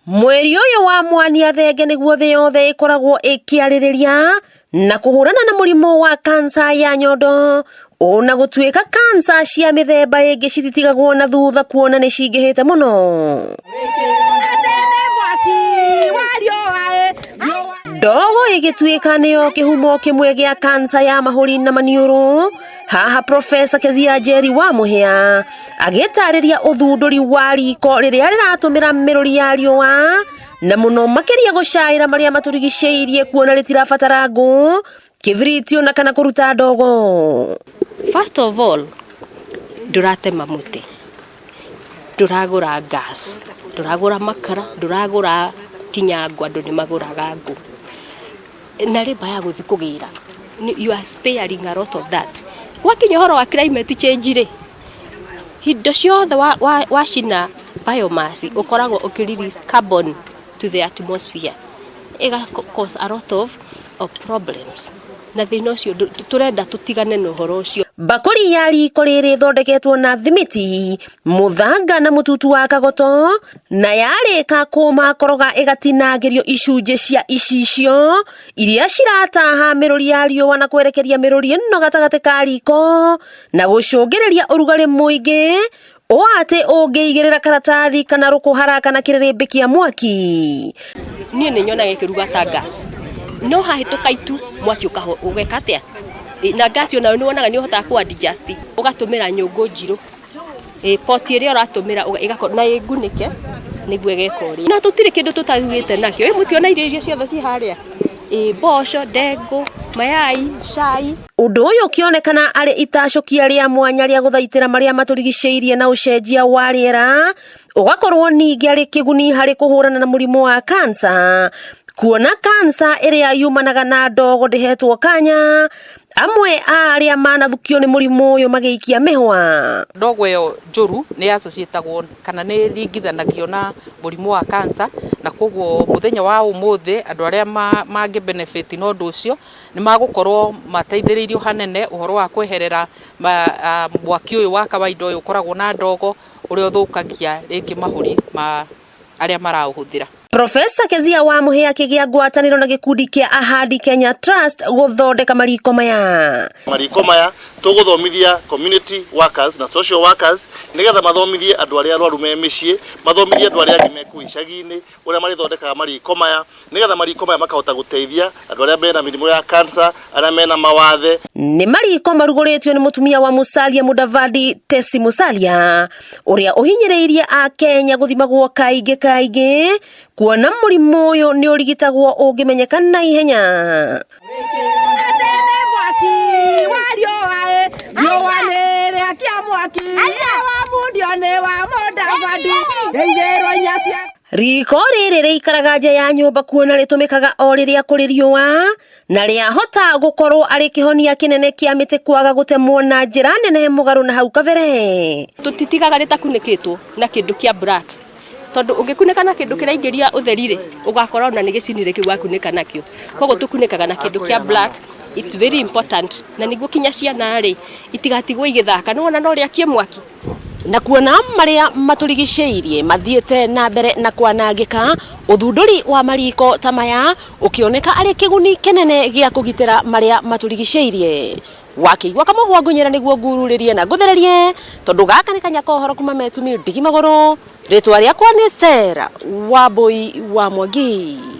Mweri ũyũ wa Mwania Thenge nĩguo thĩ yothe ĩkoragwo ĩkĩarĩrĩria na kũhũrana na mũrimũ wa kansa ya nyondo, ona gũtuĩka kansa cia mĩthemba ĩngĩ cititigagwo na thutha kuona nĩ cingĩhĩte mũno. Ndogo ĩgĩtuĩka nĩyo kĩhumo kĩmwe gĩa kansa ya mahũri na maniũrũ. Haha Profesa Kezia Njeri wa Mũhĩa agĩtarĩria ũthundũri wa riko rĩrĩa rĩratũmĩra mĩrũri ya riũa na mũno makĩria gũcaĩra marĩa matũrigicĩirie kuona rĩtirabatara ngũ, kĩbiriti ona kana kũruta ndogo. First of all, ndũratema mũtĩ, ndũragũra gas, ndũragũra makara, ndũragũra kinya ngũ, andũ nĩ magũraga ngũ na rĩmba ya gũthiĩ kũgĩra. You are sparing a lot of that. Gwakinya ũhoro wa climate change rĩ, indo ciothe wacina biomass ũkoragwo ũkĩ release carbon to the atmosphere, ĩga cause a lot of problems, na thĩna ũcio tũrenda tũtigane na ũhoro ũcio. Mbakũri ya riko rĩrĩ ĩthondeketwo na thimiti, mũthanga na mũtutu wa kagoto, na yarĩka kũma koroga ĩgatinangĩrio icunjĩ cia icicio iria cirataha mĩrũri ya riũa na kwerekeria mĩrũri ĩno gatagatĩ ka riko na gũcũngĩrĩria ũrugarĩ mũingĩ ũũ atĩ ũngĩigĩrĩra karatathi kana rũkũ haraka na kĩrĩrĩmbĩ kĩa mwaki. Niĩ nĩ nyonaga ĩkĩruga ta gas, no hahĩtũka itu mwaki ũgeka atĩa? Na gas onayo nĩ wonaga nĩ ũhotaga kũ adjust, ũgatũmĩra nyũngũ njirũ, poti ĩrĩa ũratũmĩra ĩgakorwo na ĩngunĩke nĩguo ĩgeka ũrĩa, na tũtirĩ kĩndũ tũtarugĩte nakĩo. Mũtiona irio iria ciothe ci harĩa, mboco, ndengũ, mayai, cai. Ũndũ ũyũ ũkĩonekana arĩ itacũkia rĩa mwanya rĩa gũthaitĩra marĩa matũrigicĩirie na ũcenjia wa rĩera, ũgakorwo ningĩ arĩ kĩguni harĩ kũhũrana na mũrimũ wa kansa, kuona kansa ĩrĩa yumanaga na ndogo ndĩhetwo kanya, amwe a arĩa manathukio nĩ mũrimũ ũyũ magĩikia mĩhwa. Ndogo ĩyo njũru nĩ associatagwo kana nĩ ĩringithanagio na mũrimũ wa cancer, na koguo mũthenya wa ũmũthĩ andũ arĩa mangĩ benefit na ũndũ ũcio nĩ magũkorwo mateithĩrĩirio hanene ũhoro wa kweherera mwaki ũyũ wa kawaida ũyũ ũkoragwo na ndogo ũrĩa ũthũkagia rĩngĩ mahũri ma arĩa maraũhũthĩra. Profesa Kezia wa Mũhĩa akĩgĩa ngwatanĩro na gĩkundi kĩa Ahadi Kenya Trust gũthondeka mariko maya. Mariko maya tũgũthomithia community workers na social workers nĩgetha mathomithie andũ arĩa arwaru me mĩciĩ, mathomithie andũ arĩa angĩ me kũu icagi-inĩ ũrĩa marĩthondekaga mariko maya, nĩgetha mariko maya makahota gũteithia andũ arĩa mena mĩrimũ ya cancer, arĩa mena mawathe. Nĩ mariko marugũrĩtio nĩ mũtumia wa Musalia Mudavadi, Tesi Musalia, ũrĩa ũhinyĩrĩirie Akenya gũthimagwo kaingĩ kaingĩ kuona mũrimũ ũyũ nĩ ũrigitagwo ũngĩmenyeka na ihenya. Riko rĩrĩ rĩikaraga nja ya nyũmba kuona rĩtũmĩkaga o rĩrĩa kũrĩ riũa, na rĩahota gũkorwo arĩ kĩhonia kĩnene kĩa mĩtĩ kwaga gũtemwo na njĩra nene mũgarũ na hau kabere. Tũtitigaga rĩtakunĩkĩtwo na kĩndũ kĩa black, tondũ ũngĩkunĩka na kĩndũ kĩraingĩria ũtheri rĩ, ũgakora ona nĩ gĩcinire kĩu wakunĩka nakĩo. Koguo tũkunĩkaga na kĩndũ kĩa black. It's very important, na nĩguo kinya ciana rĩ itigatigwo igĩthaka, nĩ wona no rĩakie mwaki. Na kuona marĩa matũrigicĩirie mathiĩte na mbere na kwanangĩka, ũthundũri wa mariko ta maya ũkĩoneka arĩ kĩguni kĩnene gĩa kũgitĩra marĩa matũrigicĩirie. Wakĩigua kamũhwa ngunyĩra nĩguo ngururĩrie na ngũthererie, tondũ gaka nĩ kanya kohoro kuma Metumi ndigi magũrũ. Rĩtwa rĩakwa nĩ Sarah Wambui wa Mwangi.